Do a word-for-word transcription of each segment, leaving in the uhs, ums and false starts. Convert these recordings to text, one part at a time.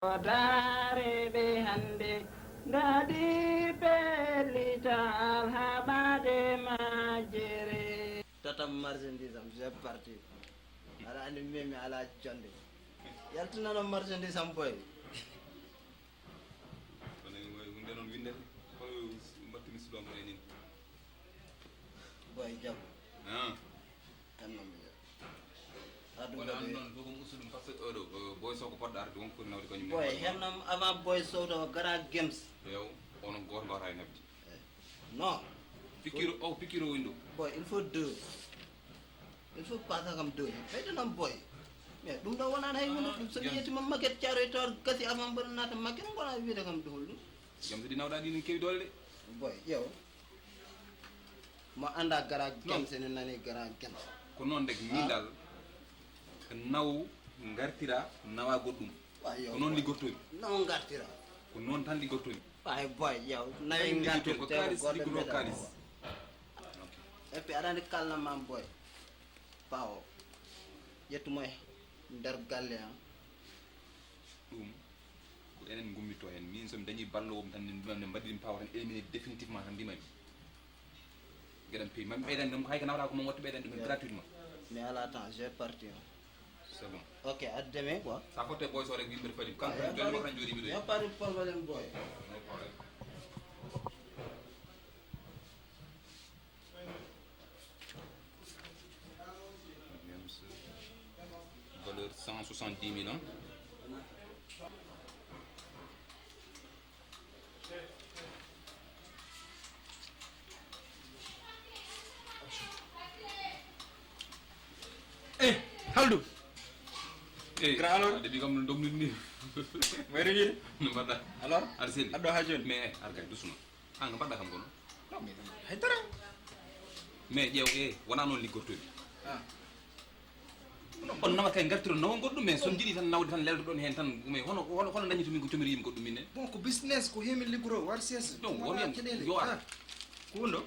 O daare ɓe hannde, ngaadi pellital haɓaade majjere. Totam marchandise am, j'ai parti. Aɗa anndi min mi alaa jonnde. Yaltinano marchandise am boy. Kono e hunde noon winde, kono mbattumi siɗo am e nin. Boy jam. Ah. Tan noon mi jam. Aɗa ɗum wona waɗi noon, fof ko usul ɗum, parce que oɗo, o, Boy Sow ko poɗɗo arde, wonko foti nawde kañum. Boy, heen noon avant Boy Sow to Gara Games. Yo, onon gooto mbaawata e nabde. Eh, non. Piqûre o, piqûre o woni ɗo. Boy, il faut deux. Il faut pasa kam deux. Ɓeyda noon boy. Mais ɗum ɗo wonani hay hunde, ɗum so mi yettima maquette caaro e toor gasi avant mbaɗa naata maquette, ngona wiide kam ɗo holɗum. Jam so ɗi nawɗa ɗi ne kewi doole de. Boy, ƴeew. Mo annda Gara Games ene nani Gara Games. Ko noon rek, min dal, ko naw ngartira, nawa goɗɗum. Wa, yo, ko noon boy. Liggortomi. Naw ngartira. Ko noon tan liggortomi. Ay boy, ƴeew, nawi ngartir ko tewo kaalis, goɗɗo liggoro mbeɗa kaalis. Et puis aɗa anndi kalna mam boy. Pawo. Ƴettumo e nder galle am. Ɗum ko enen ngummitto heen. Min so mi dañii balloowo tan, ne mbima ne mbaɗiri mi pawo tan, éliminer définitivement tan mbima mi. Geɗam peyi. Mami ɓeydan ɗum, hay ko nawata ko mom watta ɓeydan ɗum gratuitement. Mi ala temps, j'ai parti. C'est bon. Ok, à demain quoi. Sa fotte boy so rek yimɓe fadi. Kan joni mo kan jodi mi do. Y a pas de problème boy. No problème. Même ce valeur cent soixante-dix mille, hein. Eh, Haldu. Eh, grand alors? Depuis comme nous domine. Mais revire. No mbaɗɗa? Alors? Arseli. Addo ha joni. Mais argay doucement. An ko mbaɗɗa kam kono? Non, mais hay dara. Mais ƴeew, e wona noon liggortomi. Ah. On nawata e ngartiro nawa goɗɗum, mais so jiɗi tan nawde tan leldo ɗon heen tan, mais hono hono hono dañi to min ko comiri yim goɗɗum min ne? Bon, ko business, ko hemin liggoro war ses. Non, won hen yo ar. Ko won ɗo?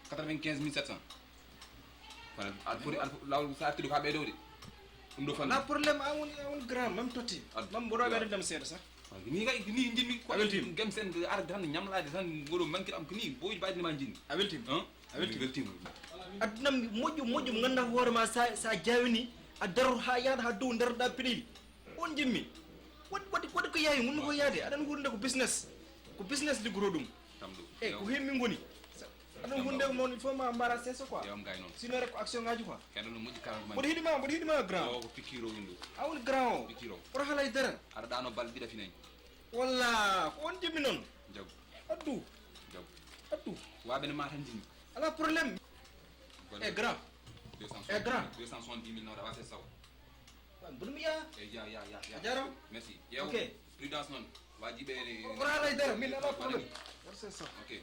Quatre-vingt-quinze mille sept cents. Kono aɗa foti aɗa foti lawol so artiɗo ko haa ɓeydowde. Ɗum ɗo fannu. La problème a woni a woni grand, mam totti. Mam mboɗo ɓeydam seeɗa sax. Ni kay ni jinmi ko gem sen ara tan ñamlaade tan ngolo mankir am ko ni boy bayde ma jinmi. A weltima? A weltima? Weltima. Aduna mi moƴƴo moƴƴo mo ganduɗa hoore ma sa sa jawini a daror ha yaada ha dow daroɗa piɗeli. On jimmi. Waɗi waɗi waɗi ko yawi mun ko yaade aɗan wuurde ko business. Ko business liggoro ɗum. Tamdu. E ko hen min goni. Aɗan hunde mon il faut ma mbara seso quoi. Yewam gay non. Sinon rek ko action ngaji quoi. Kay non moƴƴi kala ko mboɗo hiɗima mboɗo hiɗima grand. O ko piqûre o windu. A woni grand o. Piqûre o. Oto halay dara. Aɗa ɗano bal ɗiɗa finay. Walla ko on jimmi non. Jaw. Addu. Jaw. Addu. Waɓe ne ma tan jimmi. Ala problème. E grand. E grand. Deux cent soixante-dix mille nawɗa wase saw. Bun mi ya. E ya ya ya ya. Jaram. Merci. Yew. Ok. Prudence non. Waji ɓe. Oto halay dara min ala problème. Merci ça. Ok.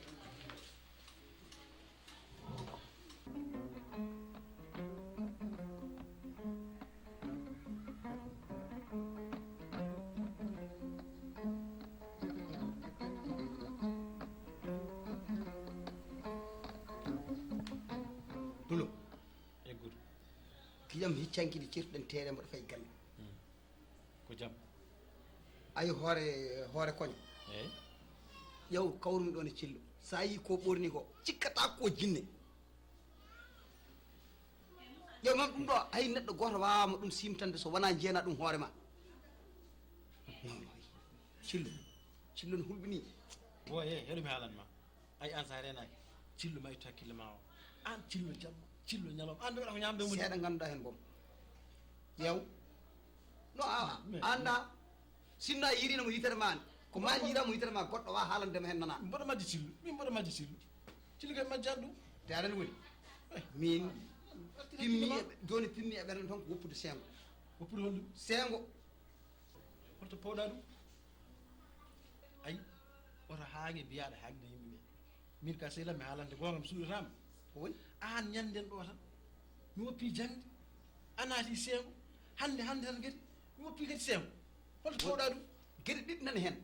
Dulo. Eggudu. Kiyam hiccanki ɗi cirtuɗen teere mboɗo fay galle. Hmm. Ko jam. Ayi hoore hoore koñ. Eyi. Ƴeew kawrumi ɗon e cillo. Sa yii ko ɓorni ko cikkata ko jinne. Ƴeew mam ɗum ɗo hay neɗɗo gooto waawama ɗum simtande so wona jeena ɗum hoore ma. Non, non. Cillo. Cillo no hulɓini. Wo e heɗumi haalan ma. Ay an sa renaki cillo ma ittu hakkille ma o an cillo jamma cillo ñalawma an ɓe waɗa ko ñamde mum seeɗa ganduɗa hen boom. Yew no awa anda sinno a yirino mo yitere ma an ko ma an yira mo yitere ma goɗɗo wa haalandema hen nana mboɗo majji cillo min mboɗo majji cillo cillo kay majjat ɗum te aɗan woni min pimmi joni pimmi e ɓerɗe tan ko woppude sengo woppude honɗum sengo holto powɗa ɗum ayi oto haage mbiyaɗo haagde yimɓe ɓe min ka sehil am mi haalante goonga mi suuɗataama ko woni aan ñannden ɗo tan mi woppii jaŋde a naati seengo hannde hannde tan kadi mi woppii kadi seengo holto tawɗaa ɗum geɗe ɗiɗi nani heen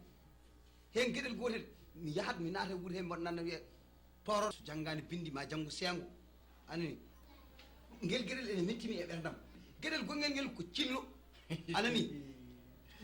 heen geɗel gootel mi yahat mi naata e wuro hee mboɗo nanna wiyee tooroto so janngaani binndi ma janngu seengo anani ngel geɗel ene mettimi e ɓerdam geɗel gonngel ngel ko cillo anani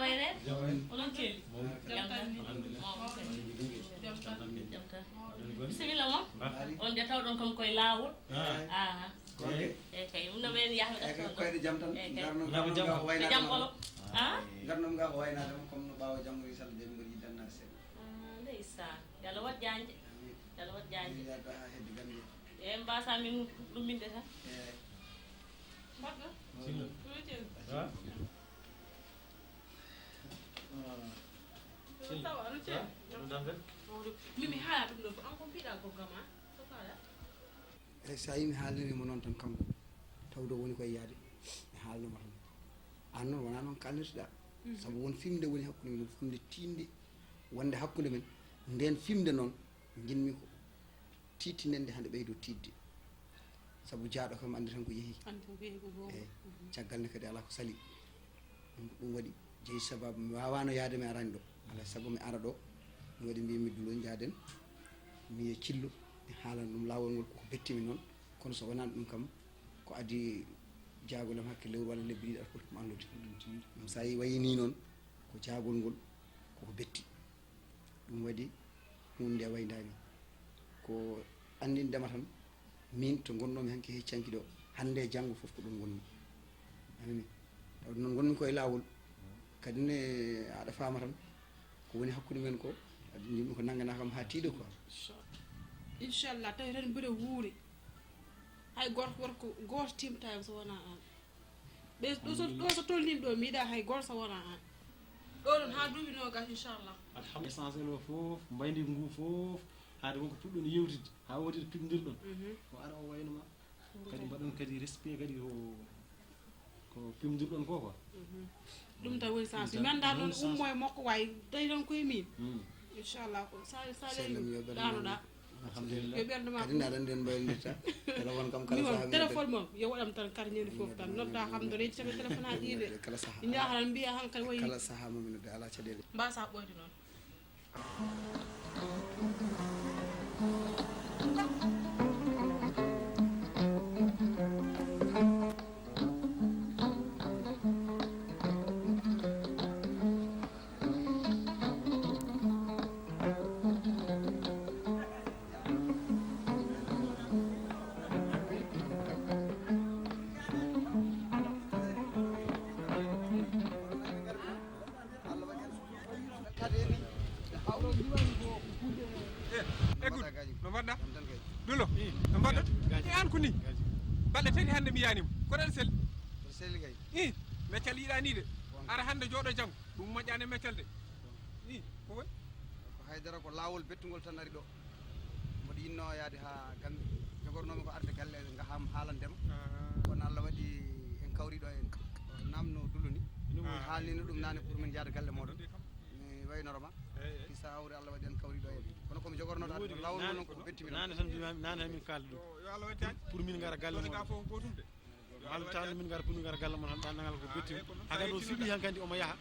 wayre? Onon celli? Jam tan. Alhamdulillah. Jam tan. Bisimilla moon. On de tawɗon kam koye laawol. Ah. Eyi kay, ɗum no ɓeen yahmi ɗattoon ɗo. Koyɗe jam tan. Eyi kay. Ngarnoo ngarnoo ga ko waynaade jam olo. Ah? Ngarnoo ga ko waynaade ma, comme no ɓaawo janngo, inchallah, ɓe mbaɗi dannaade seeɗa. Ah, ndeysaan. Yo Allah waɗ jaanje. Amiin. Yo Allah waɗ jaanje. Amiin, yaa Duha hedde Gambia. E mbasa min ɗumminde tan. Eyi. Mbaɗɗo. Sinno. Ɗum e celli. Ah? Tawa no ceerno. Mimi haala ɗum ɗo ko an ko mbiɗa ko gama. Ko faala? Eyi, so a yii mi haalniriima noon tan, kanko tawde o woni ko e yahde, mi haalnoo mo tan. Aan noon wonaa noon kaalnirte-ɗaa. Sabu won fimde woni hakkunde men, fimde tiiɗnde wonde hakkunde men. Ndeen fimde noon njiɗ-mi ko tiiɗtinande hannde ɓeydo tiiɗde. Sabu jaaɗo kam anndi tan ko yehi. Anndi tan ko yehi ko goonga. Eyi. Caggal nde kadi alaa ko salii. Ɗum ko ɗum waɗi jeyi sababu mi waawaano yahde mi araani ɗo. Alaa e sago mi ara ɗo. Ɗum waɗi mbiymi Dulo njaaden. Mi e Cillo mi haalan ɗum laawol ngol koko betti mi noon. Kono so wonaano ɗum kam ko adii jaagol am hakke lewru walla lebbi ɗiɗi aɗa foti ɗum anndude. Ɗum so a yii wayi nii noon ko jaagol ngol koko betti. Ɗum waɗi huunde nde waydaani. Ko anndindema tan, miin to ngonnoomi hanki hecci hanki ɗo, hannde e janngo fof ko ɗoon ngonmi. A nanii? Tawde noon ngonmi ko e laawol. Kadi ne aɗa faama tan, ko woni hakkunde men ko, njiɗmi ko nannganaa kam haa tiiɗo quoi. Inchallah, tawi tan mbiɗa wuuri. Hay gorko, gorko gooto tiimtaani so wonaa aan. Ɓe ɗo so, ɗo so tolniimi ɗo, mi yiɗaa hay gooto so wonaa aan. Ɗo ɗon haa duuɓi noogas, inchallah. Alhamdulillah. Essentiel o fof, mbayndi ngu fof, haade wonko puɗɗoon yewtidde, haa wontude pimdirɗon. Mhm. O ara o wayno ma. Kadi mbaɗon kadi respect kadi ko, ko pimdirɗon ko quoi. Mhm. Ɗum tan woni sens. Mi anndaa noon ummo e makko wayi, tawi tan koye miin. Mm. Inchallah, ko sa, sa leeri ɗaanoɗaa. Alhamdulillah. Yo ɓernde ma kadi naɗa nden mbaylirta. Téléphone kam kala saha mi téléphone moom yo waɗam tan kar ñande fof tan nodda kam do reñi tabe téléphone ha ɗiɓe kala saha ñaharan mbiya han kay wayi kala saha mo min nodda ala caɗele. Mbasa ɓoyde noon. Eggude no mbaɗɗa? Dulo no mbaɗɗa? E an ko ni balɗe tati hannde mi yanima koɗen sel. I meccal yiɗani de ara hannde jooɗo janngo. Ɗum moƴƴaani e meccal de. I ko woni? Ko haydara ko laawol bettugol tan ari ɗo. Mboɗo yinnoo yahde haa Gambie. Jogornoomi ko arde galle ngaham haalandema. Kono Allah waɗi en kawri ɗo en namno Dulo ni. Haalnino ɗum naane pour min jahda galle mooɗon. Mi waynoroma. Kisa hawri Allah waɗi en kawri ɗo en. Kono komi jogornooɗo arde laawol mo noon ko bettimi. Naane tan mbimi naane tan min kaalda ɗum. Pour min ngara galle mooɗon. Malta min ngara pour min ngara galle mon tan ɗannagal ko betti. Hagan o suuɗi hankandi omo yaha.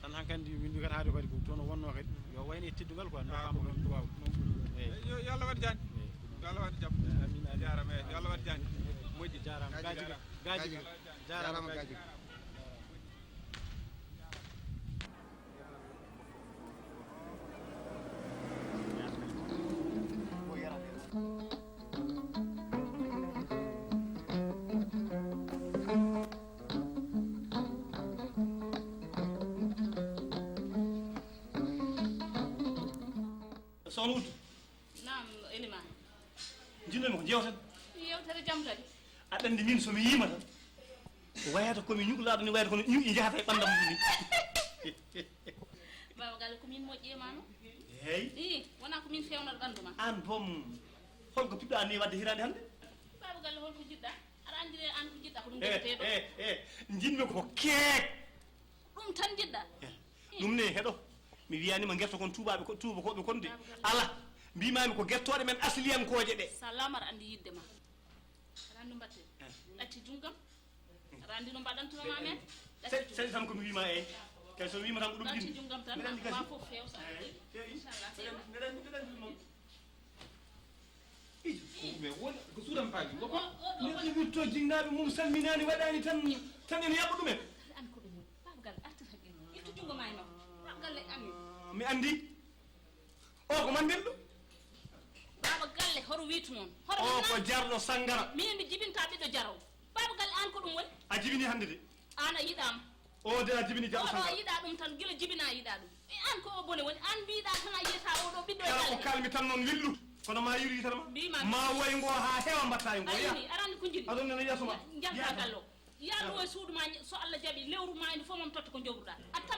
Tan hankandi min mbi kadi haade kadi ko toon o wonno kadi yo wayne e teddungal quoi ndokkama ɗon duwaw. Eyi. Yo Allah waɗ jaañ. Yo Allah waɗ jam. Amin amin. Jarama eyi yo Allah waɗ jaañ. Moƴƴi jarama gaji gaji jarama gaji. Soxna Wut. Naam, Elimaan. Njiɗnomi ko jewten. Yewtere jam kadi. Aɗa anndi min so mi yiima tan wayata komi ñuklaaɗo ni wayata kono ñuƴƴi njahata e ɓandam mum ni. Baaba Galle ko min moƴƴi e ma no? Eyi. I wona ko min fewnoto ɓanndu ma. Aan boom holko piɓɗa ni wadde hiraande hannde? Baaba Galle holko jiɗɗa? Aɗa anndi de aan ko jiɗɗa ko ɗum deweteeɗo. E e e njiɗmi ko keek. Ɗum tan jiɗɗa? Ɗum ne heɗo mi wiyanima guerto kon tuubaɓe ko tuuba koɓe kon de ala mbimami ko guertoɗe men asliyankooje ɗe. Salam aɗa anndi yidde ma. Aɗa anndi no mbaɗten? Ɗacci junngam. Aɗa anndi no mbaɗantonoma men? Saɗi tan komi wima eyi kay so wima tan ko ɗum ɗacci junngam tan ma fof few sa inchallah. Ijo ko ɗume woni ko suuɗam paali ko neɗɗo wirto jinnaɓe mum salminani waɗani tan tan ene yaɓa ɗumen. An ko ɗum babgal artir haqqil ittu jungo ma e makko babgal le anni. Mi andi o ko man belɗo. Baba galle hoto witu noon hoto o ko jarɗo sangara. Min mi jibinta ɓiɗɗo jaro baba galle an ko ɗum woni. A jibini hande de. An a yiɗama. O de a jibini jaɓo oɗo tan a yiɗa ɗum tan gila jibina a yiɗa ɗum e an ko o bone woni an mbiɗa tan a yiyata oɗo ɓiɗɗo e kala ko kalmi tan noon willu kono ma yiru yitere ma ma woy ngo ha heewa mbatta e ngo ya ayni arani ko jini aɗon nana yeeso ma jalta gallo yaɗo e suudu ma so allah jaɓi lewru ma ni fof mam totta ko jowruɗa atta